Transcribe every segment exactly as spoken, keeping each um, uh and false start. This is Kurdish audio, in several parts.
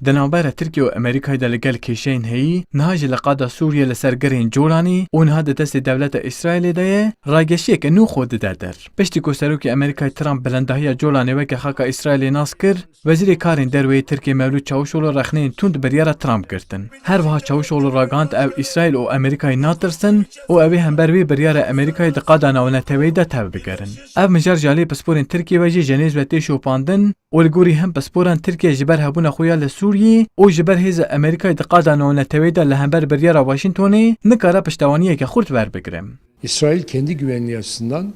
Di navbera Tirkiye û Amerîkayê de li gel kêşeyên heyî, niha jî li qada Sûriyê li ser girên Colanê û niha di destê dewleta Îsraîlê de ye, rageşiyeke nû xwe dide der. Piştî ku Serokê Amerîkayê Trump bilindahiya Colanê weke xaka Îsraîlê nas kir, Wezîrê Karên Derve yê Tirkiyê Mevlût Çavuşoglu rexneyên tund biryara Trump girtin. Her wiha Çavuşoglu ragihand ew Îsraîl û Amerîkayê natirsin û ew ê hember vê biryara Amerîkayê di qada navneteweyî de tev bigerin. Ev mijar ji aliyê pisporên Tirkiyê ve jî ji nêz ve tê şopandin û li gorî hin pisporan Tirkiye ji ber hebûna xwe ya li Sûriyê û ji ber hêza Amerîkayê di qada navneteweyî de li hember biryara Washingtonê nikare piştewaniyeke xurt werbigire. İsrail kendi güvenliği açısından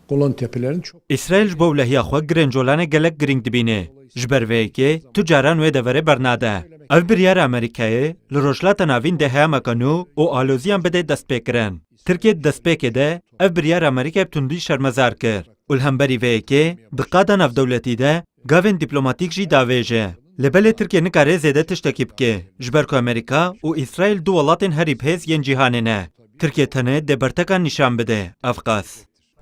Golan Tepelerini çok Îsraîl ji bo ewlehiya xwe girên Colanê gelek girîng dibîne. Ji ber vê yekê tu caran wê deverê bernade. Ev biryara Amerîkayê li Rojhilata Navîn dê heyameke nû û aloziyan bide destpêkirin. Tirkiye di destpêkê de ev biryara Amerîkayê bi tundî şermezar kir û li hemberî vê yekê di qada navdewletî de gavên dîplomatîk jî davêje. Lê belê Tirkiye nikare zêde tiştekî bike, ji ber ku Amerîka û Îsraîl du welatên herî bihêz yên cîhanê ne. Tirkiye tenê dê bertekan nîşan bide, ev qas.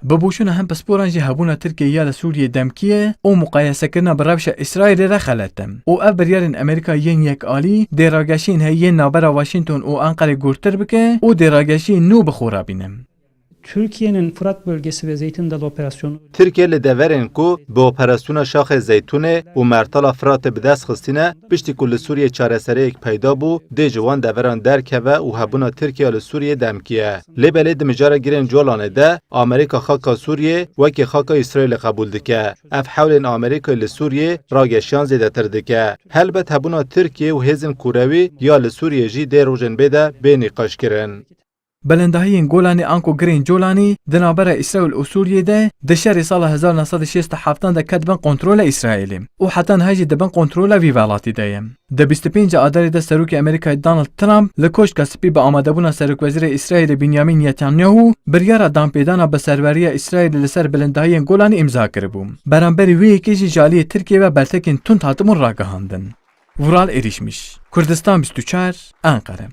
Bi boşûna hin pisporan jî hebûna Tirkiyê ya li Sûriyê demkî ye û muqayesekirina bi rewşa Îsraîlê re xelet e û ev biryarên Amerîka yên yekalî dê rageşiyên heyî yên navbera Washington û Anqerê gurtir bike û dê rageşiyên nû bi xwe re bîne. Türkiye'nin Fırat bölgesi ve Zeytin Dalı operasyonu Tirkiye li deverên ku bi operasyona Şaxê Zeytûnê û Mertala Firatê bi dest xistîne, piştî ku li Sûriyê çareseriyek peyda bû, dê ji wan deveran derkeve û hebûna Tirkiye li Sûriyê demkiye. Lê belê di mijara girên Colanê de Amerîka xaka Sûriyê wekî xaka Îsraîlê qebûl dike. Ev hewlên Amerîkayê li Sûriyê rageşiyan zêdetir dike. Helbet hebûna Tirkiye û hêzên kûrewî ya li Sûriyê jî dê rojên bê de bê nîqaşkirin. Belendahiyên Golanê anku girên Colanê di navbera Îsraîl û Sûriyê de di şerê sala hezar neh sed û şêst û heft de ket bin kontrola Îsraîlê û heta niha jî di bin kontrola vî welatî de ye. Di bîst û pênc Adarê de Serokê Amerîkayê Donald Trump li Koşka Spî bi amadebûna Serokwezîrê Îsraîlê Benyamin Netanyahu biryara danpêdana bi serweriya Îsraîlê li ser belendahiyên Golanê îmza kiribû. Beramberî wê yekê jî ji aliyê Tirkiyê ve bertekên tund hatibûn ragihandin. Vural Erişmiş, Kurdistan bîst û çar, Anqere.